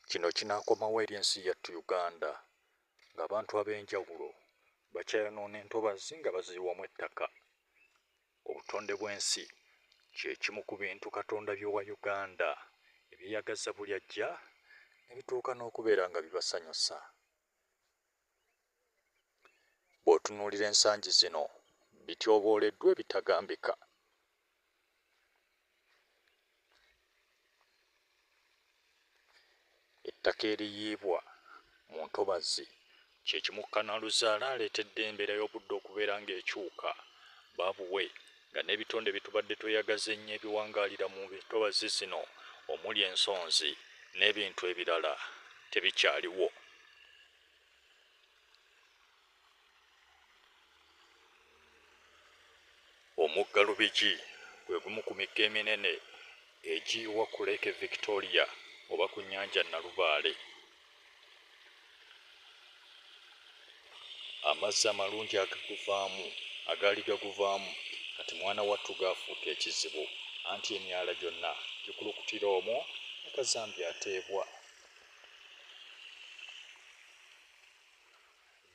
Kino kinaakomawo eri ensi yattu Uganda ng'abantu ab'enjawulo bakyayonoona entobazi nga baziyiwamu ettaka. Obutonde bw'ensi kye kimu ku bintu Katonda by'owa Uganda ebyeyagaza buli ajja ne bituuka n'okubeera nga bibasanyusa. Bw'otunuulira ensangi zino bityobooleddwa ebitagambika. Ettaka eriyiibwa mu ntobazi kye kimu ku kanaaluzaala aleetedde embeera y'obudde okubeera ng'ekyuka baabuwe nga n'ebitonde bye tubadde tweyagaza ennyo ebiwangaalira mu ntobazi zino omuli ensonzi n'ebintu ebirala tebikyaliwo. Omugga Lubigi gwe gumu ku migga eminene egiyiwa ku Lake Victoria oba ku nnyanja Nalubaale. Amazzi amalungi agaguvaamu agaali gaguvaamu kati mwana wattu gaafuuka ekizibu anti emyala gyonna gikulukutira omwo ne kazambi ateebwa.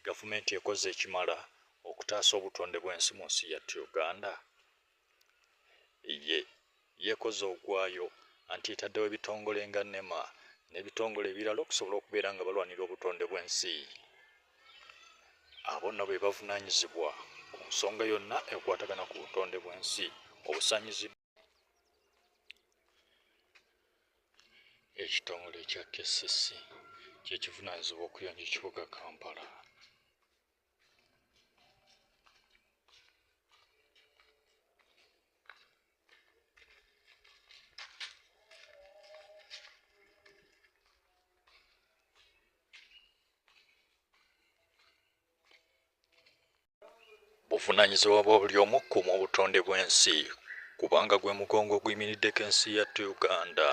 Gavumenti ekoze ekimala okutaasa obutonde bw'ensi mu nsi yattu Uganda? Yye yekoze ogwayo anti etaddewo ebitongole nga NEMA n'ebitongole ebirala okusobola okubeera nga balwanira obutonde bw'ensi. Abo nno be bavunaanyizibwa ku nsonga yonna ekwatagana ku butonde bw'ensi obusaanyiziddwa. Ekitongole ekya KCC kye kivunaanyizibwa okuyonja ekibuga Kampala. Buvunaanyizibwa bwa buli omu okukuuma obutonde bw'ensi kubanga gwe mugongo oguyimiriddeko ensi yattu Uganda.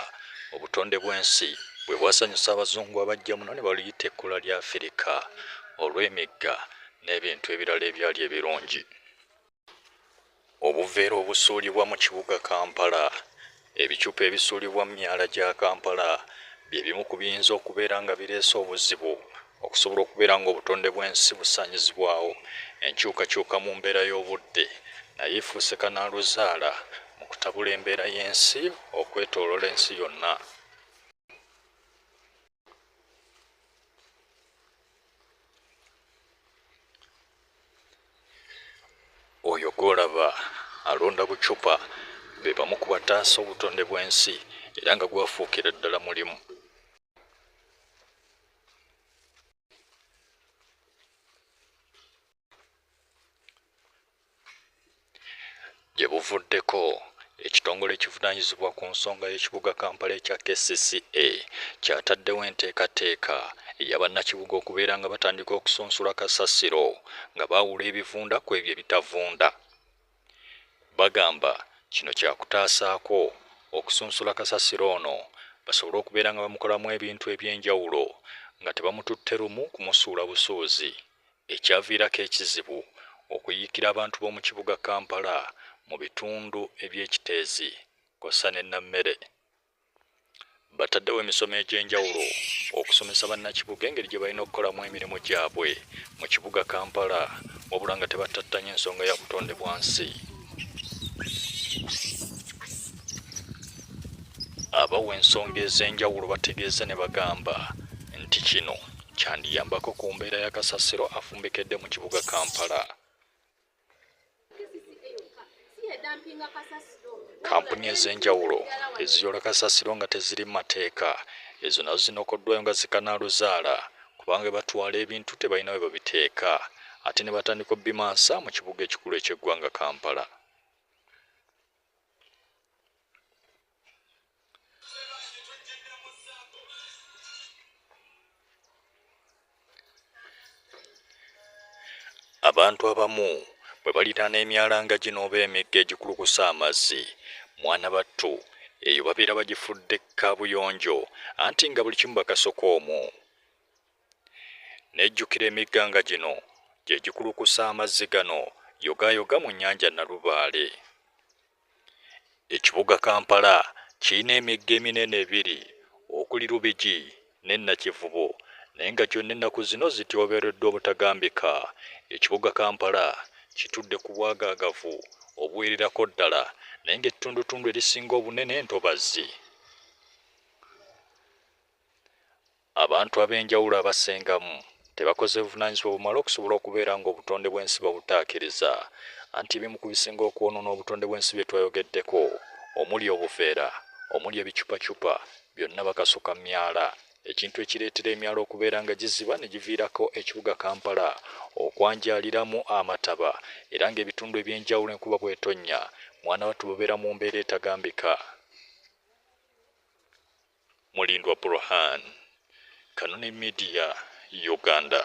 Obutonde bw'ensi bwe bwasanyusa Abazungu abajja muno ne baluyita ekkula lya Afirika olw'emigga n'ebintu ebirala ebyali ebirungi. Obuveera obusuulibwa mu kibuga Kampala, ebicupa ebisuulibwa mu myala gya Kampala bye bimu ku biyinza okubeera nga bireese obuzibu okusobola okubeera ng'obutonde bw'ensi busaanyizibwawo. Enkyukakyuka mu mbeera y'obudde nayo efuuse kanaaluzaala mu kutabula embeera y'ensi okwetooloola ensi yonna. Oyo gw'olaba alonda bucupa be bamu ku bataasa obutonde bw'ensi era nga gwafuukira ddala mulimu. Gye buvuddeko, ekitongole ekivunaanyizibwa ku nsonga y'ekibuga Kampala ekya KCCA kyataddewo enteekateeka eya bannakibuga okubeera nga batandika okusunsula kasasiro nga baawula ebivunda ku ebyo ebitavunda. Bagamba kino kyakutaasaako okusunsula kasasiro ono basobole okubeera nga bamukolamu ebintu eby'enjawulo nga tebamututte lumu kumusuula busuuzi. Ekyaviirako ekizibu okuyiikira abantu b'omu kibuga Kampala mu bitundu eby'e Kiteezi kw'ossa ne Nammere. Bataddewo emisomo egy'enjawulo okusomesa bannakibuga engeri gye balina okukolamu emirimu gyabwe mu kibuga Kampala wabula nga tebattattanye nsonga ya butonde bwa nsi. Abawa ensonga ez'enjawulo bategeeza ne bagamba nti kino kyandiyambako ku mbeera ya kasasiro afumbekedde mu kibuga Kampala. Kampuni ez'enjawulo eziyoola kasasiro nga teziri mu mateeka ezo nazo zinokoddwayo nga zikanaaluzaala kubanga batwala ebintu tebalina we babiteeka ate ne batandika obimansa mu kibuga ekikulu eky'eggwanga Kampala. Abantu abamu bwe baliraana emyala nga gino oba emigga egikulukusa amazzi, mwana battu eyo babeera bagifudde kaabuyonjo anti nga buli kimu bakasoka omwo. Nejjukira emigga nga gino gye gikulukusa amazzi gano yogaayoga mu nnyanja Nalubaale. Ekibuga Kampala kirina emigga eminene ebiri okuli Lubigi ne Nakivubo naye nga gyonna ennaku zino zityobeereddwa obutagambika. Ekibuga Kampala kitudde ku bwagaagavu obuwererako ddala naye ng'ettundutundu erisinga obunene ntobazzi. Abantu ab'enjawulo abasengamu tebakoze buvunaanyizibwa bumala okusobola okubeera ng'obutonde bw'ensi babutaakiriza anti ebimu ku bisinga okwonoona obutonde bw'ensi bye twayogeddeko omuli obuveera, omuli ebicupacupa byonna bakasuka mu myala ekintu ekireetera emyala okubeera nga giziba ne giviirako ekibuga Kampala okwanjaaliramu amataba era ng'ebitundu eby'enjawulo enkuba bw'etonnya mwana wattu babeera mu mbeera etagambika. Mulindwa Bruhan, Kanoni Media, Uganda.